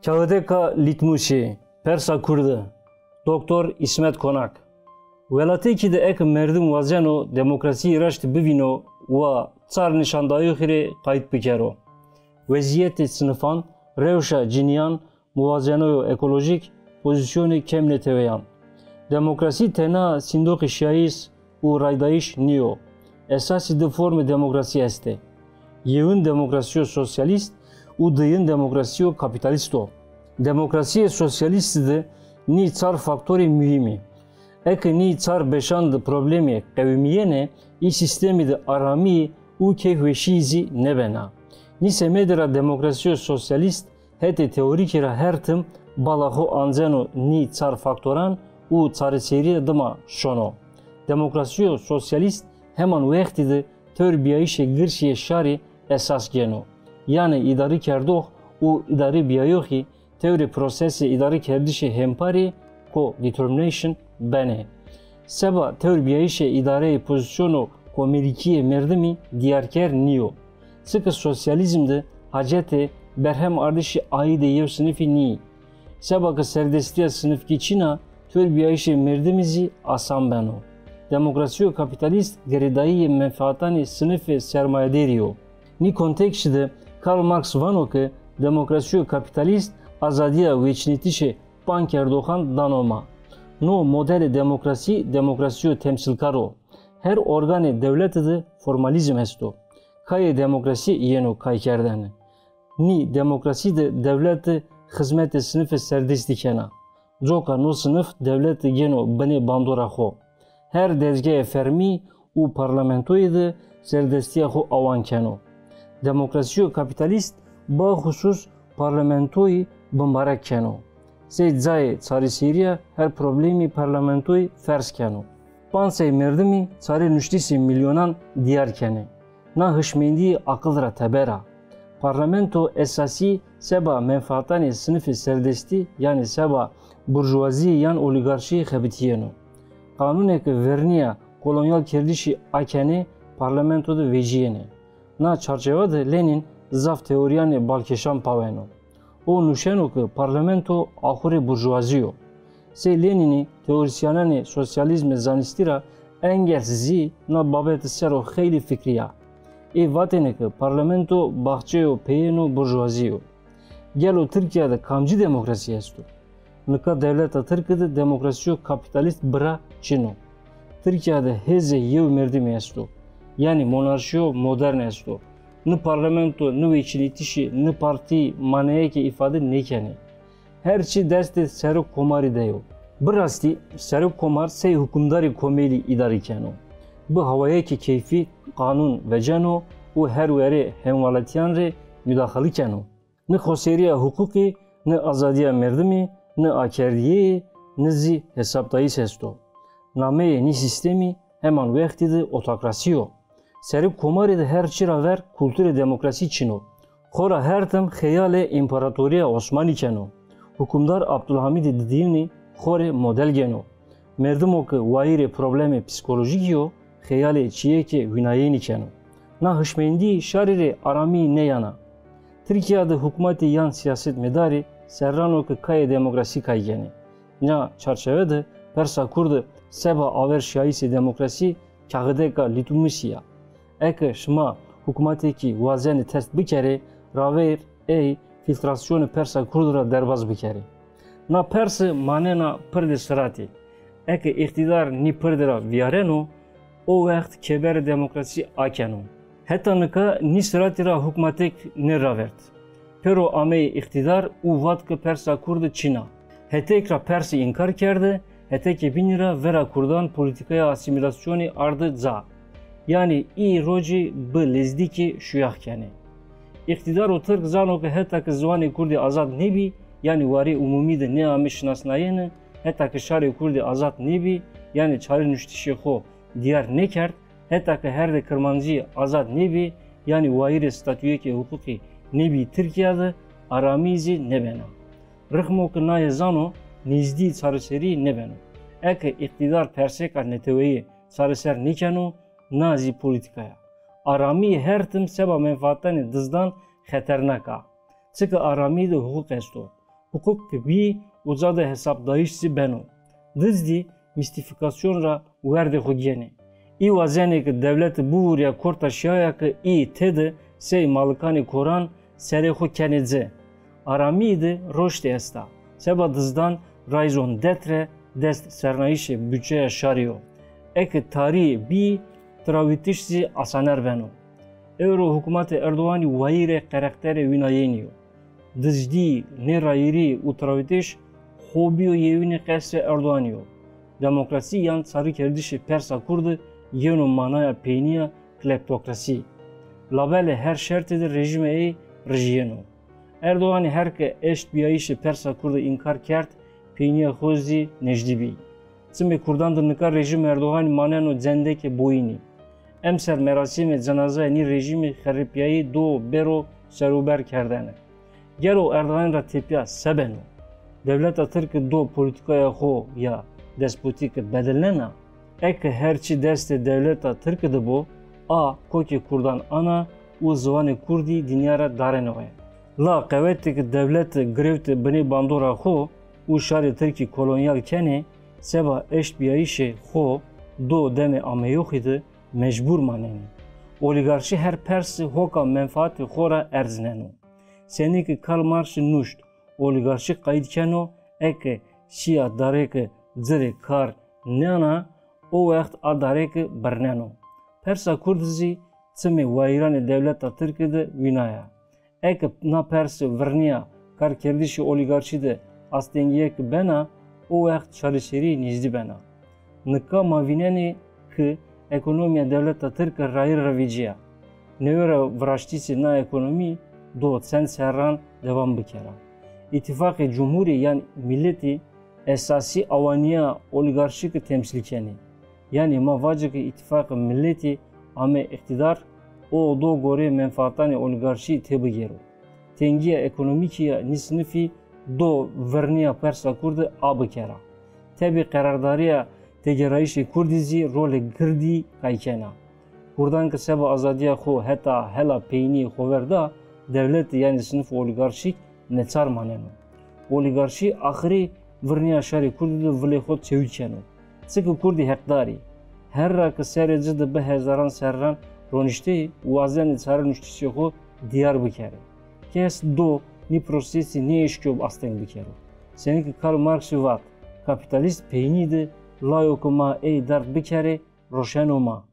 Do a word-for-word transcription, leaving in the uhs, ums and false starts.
Kağıdeka Litmusî, persa kurde, Doktor İsmet Konak. Welatêkî de eke merdim wazeno demokrasîyî raştî bivîno, wa çar nişandayoxî rê qayît bikero. Wezîyetê sinifan, rewşa cinîyan, muwazenoyo ekolojîk, pozîsyonê kemneteweyan. Demokrasî tena sindoqê şiyayîs û raydayîş nîyo. Esasî di formê demokrasî estê. Yewin demokrasîyo sosyalîst û diyin demokrasîyo kapîtalîst o. Demokrasîyê sosyalîstî de nî çar faktorê muhîm î. Eke nî çar beşan de problemî qewimîyenê, î sîstemî de aramî û keyfweşî zî nêbena. Nî semedî ra demokrasîyo sosyalîst hetê teorîkî ra her tim bala xo anceno nî çar faktoran û çareserîye dima şono. Demokrasîyo sosyalîst heman wextî de tewrbîyayîşê girşîyê şarî esas gêno. Yanî îdarîkerdox û îdarîbîyayoxî tewrê prosesê îdarîkerdişê hemparî, co-determination, benê. Seba tewrbîyayîşê îdareyê pozîsyono komelîkî yê merdimî dîyarker nîyo. Çike sosyalîzm de hacetê berhem ardişî aîdê yew sinifî nîyî. Seba ke serdestîya sinifkî çin a, tewrbîyayîşê merdimî zî asan beno. Demokrasîyo kapîtalîst girêdayîyê menfaatanê sinifê sermayedêrî yo. Nî kontekstî de Karl Marx vano ke demokrasîyo kapîtalîst azadîya weçînitişê pankerdoxan dano ma. No modelê demokrasî, demokrasîyo temsîlkar o. Her organê dewlete de formalîzm esto. Kayê demokrasî yeno kaykerdene. Nî demokrasî de dewlete xizmetê sinifê serdestî kena. Coka no sinif dewlete gêno binê bandora xo. Her dezgeyê fermî û parlamentoyî de serdestîya xo awan keno. Demokrasîyo kapîtalîst baxusus parlamentoyî bimbarek keno. Sey cayê çareserîya her problemî parlamentoyî ferz keno. Pansey merdimî çarenuştişê mîlyonan dîyar kenê. Na hişmendîyî aqil ra teber a. Parlamento esasî seba menfaatanê sinifê serdestî, yanî seba burjuwazî yan olîgarşî xebitîyeno. Qanûnê ke vernîya kolonyalkerdişî akenê, parlamento de vecîyênê. Na çarçewe de Lenîn zaf teorîyanê balkêşan paweno. O nuşeno ke parlamento axurê burjuwazî yo. Sey Lenînî, teorîsyenanê sosyalîzmê zanistî ra Engels zî na babete ser o xeylî fikrîya. Ê vatêne ke parlamento baxçeyo peyêno burjuwazî yo. Gelo Tirkîya de kamcî demokrasî esto? Nika dewleta tirke de demokrasîyo kapîtalîst bira çin o. Tirkîya de hêzê yew merdimî esto. Yanî monarşîyo modern esto. Ni parlamento, ni weçînitişî, ni partî maneyêkê îfade nêkenê. Her çî destê serokkomarî de yo. Bi rastî serokkomar sey hukimdarê komelî îdarî keno. Bi hawayêkê keyfî qanûn veceno û her werê hemwelatîyan rê mudaxalî keno. Ni xoserîya huqûqî, ni azadîya merdimî, ni akerdîyeyî, ni zî hesabdayîş esto. Nameyê nî sîstemî heman wextî de otokrasî yo. Serokkomarî de her çî ra ver kulturê demokrasî çin o. Xora her tim xeyalê împaratorîya Osmanî keno. Hukimdar Abdulhamîdê Didîyinî xo rê model gêno. Merdimo ke wayîrê problemê psîkolojîkî yo, xeyalê çîyêkê wînayenî keno. Na hişmendî şarî rê aramî nêyana. Tirkîya de hukmatî yan sîyasetmedarî serran o ke kayê demokrasî kay kenê. Na çarçewe de persa kurde seba aver şiyayîsê demokrasî kaxidêka lîtmusî ya. Eke şima hukmatêkî wazenê test bikerê, ravêr ey fîltrasyonê persa kurde ra derbaz bikerê. Na perse manena pirdê siratî. Eke îqtîdar nî pirdê ra vîyareno, o wext kêberê demokrasî akeno. Heta nika nî siratî ra hukmatêk nêravêrd. Pêro ameyê îqtîdar û vat ke persa kurde çin a. Hetêk ra persî înkar kerde, hetêkê bînî ra vera kurdan polîtîkaya asîmîlasyonî arde ca. Yanî î rocî bi lezdîkî şuyax kenê. Îqtîdaro tirk zano ke heta ke ziwanê kurdî azad nêbî, yanî warê umûmî de nêame şinasnayene, heta ke şarê kurdî azad nêbî, yanî çarenuştişê xo dîyar nêkerd, heta ke herdê kirmancî azad nêbî, yanî wayîrê statuyêkê huqûqî nêbî Tirkîya de, aramî zî nêbena. Rixmo ke naye zano, nêzdî çareserî nêbeno. Eke îqtîdar persêka neteweyî çareser nêkeno, na zî polîtîka ya. Aramî her tim seba menfaatanê dizdan xeternak a. Çike aramî de huqûq esto. Huquq ki bî, uca de hesabdayîş zî beno. Dizdî mîstîfîkasyon ra werdê xo gênê. Î wazenê ki dewleti bivurîya korta şîyaya ki î têde sey malikanê koran serê xo kenê ci. Aramîyî de roştî esta. Seba dizdan rayzon detre dest sernayîşê budçeya şarî yo. Eke tarî bî, tirawîtiş zî asaner beno. Ewro hukmatê Erdoganî wayîrê qerekterê wînayênî yo. Dizdî, nêrayîrî û tirawîtiş xo bîyo yewînê qesrê Erdoganî yo. Demokrasî yan çarikerdişê persa kurde yeno manaya peynîya kleptokrasî. Labelê her şertê de rejîmê ey rijîyeno. Erdoganî her ke eştbîyayîşê persa kurde înkar kerd, peynîya xo zî nejdî bî. Çimê kurdan de nika rejîmê Erdoganî maneno cendekê boyînî. Emser merasîmê cenazaya nî rejîmî xeripîyayî do bêro serûber kerdene. Gelo Erdoganî ra tepîya se beno? Dewleta tirke do polîtîkaya xo ya despotîke bedilnena? Eke her çî destê dewleta tirke de bo, a kokê kurdan ana û ziwanê kurdî dinya ra darenoye. La qewetê ke dewlete girewte binê bandora xo û şarê tirkî kolonyal kenê, seba eştbîyayîşê xo do demê ameyoxî de mecbur manenê. Olîgarşî her persi hoka menfaatê xo ra erzneno. Senî ke Karl Marxî nuşt, olîgarşî qayît keno, eke şîya darêke ci rê kar nêana, o wext a darêke birneno. Persa kurde zî çimê wayîranê dewleta tirke de wîna ya. Eke na perse virnîya karkerdişê olîgarşî de astengîyêke bena, o wext çareserî nêzdî bena. Nika ma vînenê ke ekonomîya dewleta tirke rayîr ra vecîya. Newe ra viraştişê na ekonomî do çend serran dewam bikera. Îtîfaqê Cumhurî yan Milletî esasî awanîya olîgarşî ke temsîl kenê. Yanî ma vacê ke Îtîfaqê Milletî ame îqtîdar, o do goreyê menfaatanê olîgarşî têbigêro. Tengîya ekonomîkî ya nî sinifî do virnîya persa kurde a bikera. Tebî qerardarîya têgêrayîşê kurdî zî rolê girdî kay kena. Kurdan ke seba azadîya xo heta hela peynîyê xover da, dewlete yanî sinifê olîgarşîk neçar maneno. Olîgarşî axirî virnîya şarê kurdî de vilê xo çewt keno. Çike kurdî heqdar î. Her ra ke serê ci de bi hezaran serran ronişteyî, wazenê çarenuştişê xo dîyar bikerê. Kes do nî prosesî nêeşkîyo asteng bikero. Senî ke Karl Marxî vat, kapîtalîst peynî de layo ke ma ey derd bikerê, roşeno ma.